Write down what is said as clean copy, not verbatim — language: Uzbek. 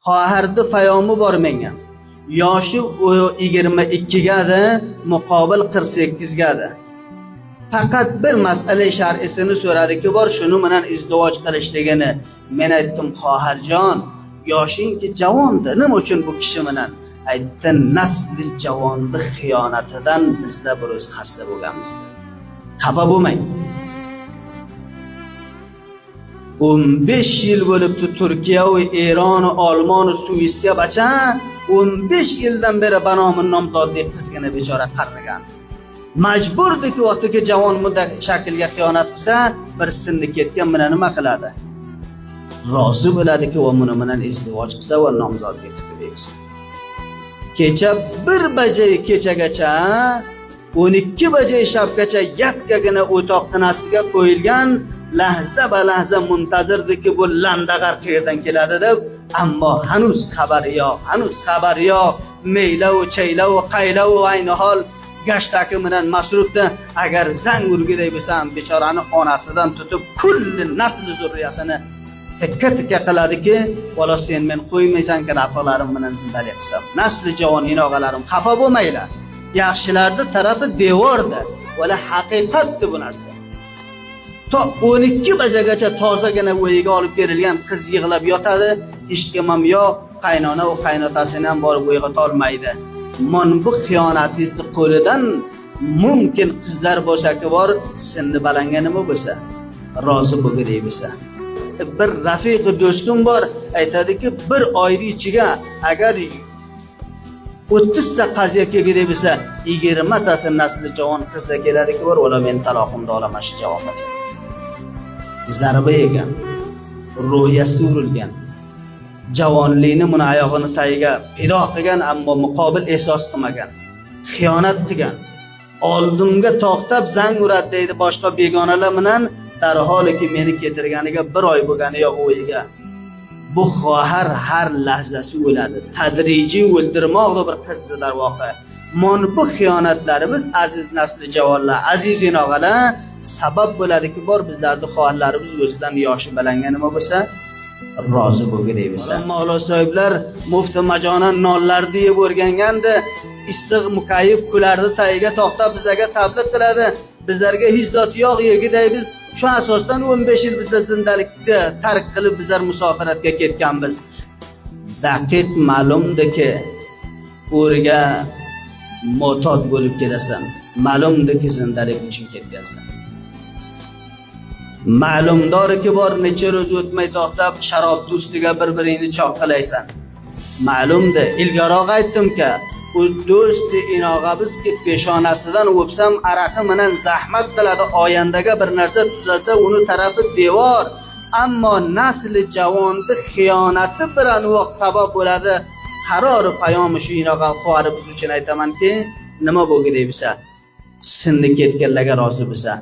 Xoharni fayomi bor menga. Yoshi 22 gadi, muqobil 48 gadi. Faqat bir masala shar'isini so'radiki bor, shuni bilan izdivoj qilishligini. Men aytdim, xoharjon, yoshingki javonda, nima uchun bu kishi bilan? Aytdi, nasli javonni xiyonatidan bizda bir o'z xasta bo'lganmiz. Xafa bo'lmang. 15 yil bo'libdi Turkiya va Eron, Olmon, Suisga bacha 15 yildan beri banomi nomzodli qizgina bechora qarrigan. Majburdiki vaqtiki javon muddat shaklga xiyonat qilsa, bir sinni ketgan bilan nima qiladi? Rozi bo'ladiki va buni bilan izdivoj qilsa va nomzodlik qilib bersa. Kecha 1 baja kechagacha 12 baja shabgacha yakkagina o'toqxonasiga qo'yilgan lahza ba lahza muntazirdiki bu landag'ar qayerdan keladi deb, ammo hanuz xabari yo'q, hanuz xabari yo'q. Meylav, chaylav, qaylav ayni hol gashtaki bilan masrufda agar zang urgiday bo'lsa ham bechorani onasidan tutib kulli nasli zurriyasini tikka tikka qiladiki, bola sen men qo'ymaysan rafiqlarim bilan zindalik qilsam. Nasli javon inog'alarim, xafa bo'lmanglar. Yaxshilarni tarafi devorda, vala haqiqatdi bu narsa. To 12 bajagacha tozagina o'yiga olib berilgan qiz yig'lab yotadi, hech kim ham yo'q, qaynona va qaynotasini ham borib uyg'ota olmaydi. Mon bu xiyonatingizni qo'lidan mumkin qizlar bo'lsaki bor, sinni balanga nima bo'lsa, rozi bo'lgudek bo'lsa. Bir rafiqi do'stim bor, aytadiki, bir oyni ichiga agar 30 ta qaziya kelgudek bo'lsa, 20 tasi nasli javon qizlar keladiki bor, ular men taloqimni olaman shu javongacha. Zarba yegan, ruhiyasi urilgan, javonlikni buni oyog'ini tagiga pido qilgan, ammo muqobil ehsos qilmagan, xiyonat qilgan. Oldimga to'xtab zang uradi deydi boshqa begonalar bilan, darholiki meni ketirganiga bir oy bo'lgani yo'q o'yiga. Bu xohar har lahzasi o'ladi. Tadrijiy o'ldirmoqdi bir qizni darvoqe. Mon bu xiyonatlarimiz aziz nasli javonlar, aziz inog'alar sabab bo'ladiki bor bizlarni xoharlarimiz o'zidan yoshi balanga nima bo'lsa rozi bo'lgudek bo'lsa. Mavlo sohiblar mufti majona nonlarni yeb o'rgangandi, issiq mukayif kularni tagiga to'xtab bizlarga tabliq qiladi. Bizlarga hech zot yo'q yegiday biz shu asosdan 15 yil bizda zindalikni tark qilib bizlar musofiratga ketganmiz. Daqiq ma'lumdiki o'rga mo'tod bo'lib kelasan. Ma'lumdiki zindalik uchun ketgansan. Ma'lumdoriki bor necha ro'z o'tmay to'xtab sharob do'stiga bir-biringni choqqilaysan. Ma'lumdi, ilgaroq aytdimka, u do'sti inog'abizki peshonasidan o'psam araqi bilan zahmat qiladi, oyandaga bir narsa tuzalsa uni tarafi devor. Ammo nasli javonni xiyonati bilan vaqt sabab bo'ladi. Qarori payomi shu inog'a biz uchun aytamanki, nima bo'lgudek bo'lsa, sinni ketganlarga rozi bo'lsa.